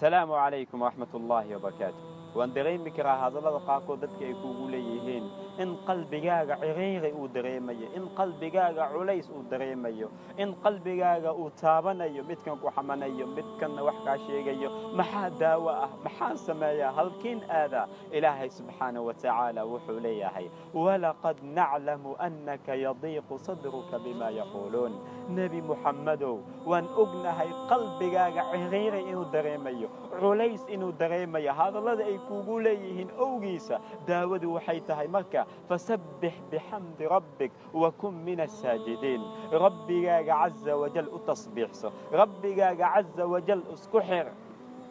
Asalaamu calaykum waraxmatullaahi wabarakaatu. Waan dareemi karaa hadallada qaarkood dadka ay kugu leeyihiin in qalbigaaga ciriiri uu dareemayo, in qalbigaaga culays uu dareemayo, in qalbigaaga uu taabanayo, midkan ku xamanayo, midkanna wax kaa sheegayo. Maxaa daawo ah? Maxaan sameeyaa? Halkiin aadaa? Ilaahay subxaanahu wa tacaala wuxuu leeyahay: walaqad naclamu annaka yadiiqu sadruka bima yaquuluun. Nebi Muxammedow, waan ognahay qalbigaaga ciriiri inuu dareemayo, culays inuu dareemayo, hadallada ay kugu leeyihiin owgiisa. Daawadu waxay tahay marka: fasabbix bixamdi rabbik wakun min asaajidiin. Rabbigaaga caza wajal u tasbiixso, rabbigaaga caza wajal isku xir,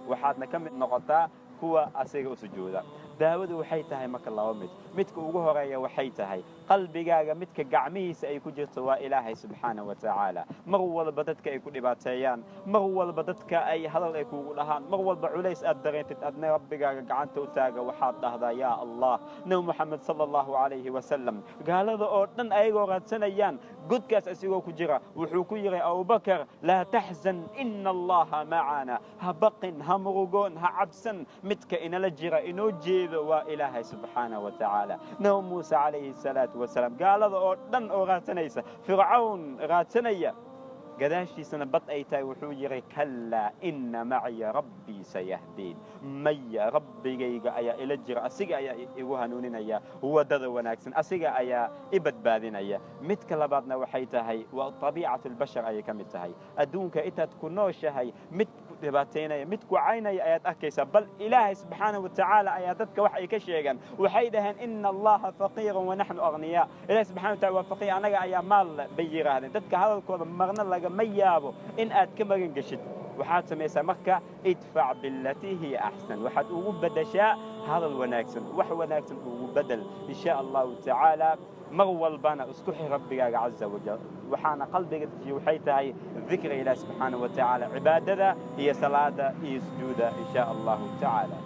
waxaadna ka mid noqotaa kuwa asiga u sujuuda. Daawadu waxay tahay marka laba mid. Midka ugu horeeya waxay tahay qalbigaaga midka gacmihiisa ay ku jirto waa Ilaahay subxaanahu wa tacaala. Mar walba dadka ay ku dhibaateeyaan, mar walba dadka ay hadal ay kugu dhahaan, mar walba culays aad dareentid, adna rabbigaaga gacanta u taaga, waxaad dhahdaa: yaa Allah. Nebi Moxamed sala allahu calayhi wasalam, gaalada oo dhan ayagoo raadsanayaan, godkaas asigoo ku jira, wuxuu ku yidhi Abubakar: laa taxzan, ina Allaha macana. Ha baqin, ha murugoon, ha cabsan, midka inala jira, inoo jeedo, waa Ilaahay subxaanahu wa tacaala. Nebi Muuse calayhi salaatu wasalaam, gaalada oo dhan oo raadsanaysa, Fircawn raadsanaya, gadaashiisana bad ay tahay, wuxuu yidhi: kallaa, ina maciya rabbii sayahdiin. Maya, rabbigayga ayaa ila jira, asiga ayaa igu hanuuninaya waddada wanaagsan, asiga ayaa i badbaadinaya. Midka labaadna waxay tahay waa tabiicatu albashar ayay ka mid tahay. Adduunka intaad ku nooshahay, mid ku dhibaataynaya, mid ku caynaya ayaad arkaysaa. Bal Ilaahay subxaanahu wa tacaala ayaa dadka wax ay ka sheegaan. Waxay dhaheen: ina Allaha faqiirun wanaxnu aghniyaa. Ilahi subxana wa tacala waa faqiir, anaga ayaa maal leh, bay yidhaahdeen. Dadka hadalkooda marna lagama yaabo in aad ka magan geshid. Waxaad samaysaa marka: idfac bilatii hiya axsan. Waxaad ugu beddeshaa hadal wanaagsan, wax wanaagsan ugu bedel, insha Allahu tacaala. Mar walbana isku xir rabbigaaga caza wajal. Waxaana qalbiga dejiya waxay tahay dikriga Ilahi subxaanahu wa tacaala, cibaadada iyo salaada iyo sujuuda, insha Allahu tacaala.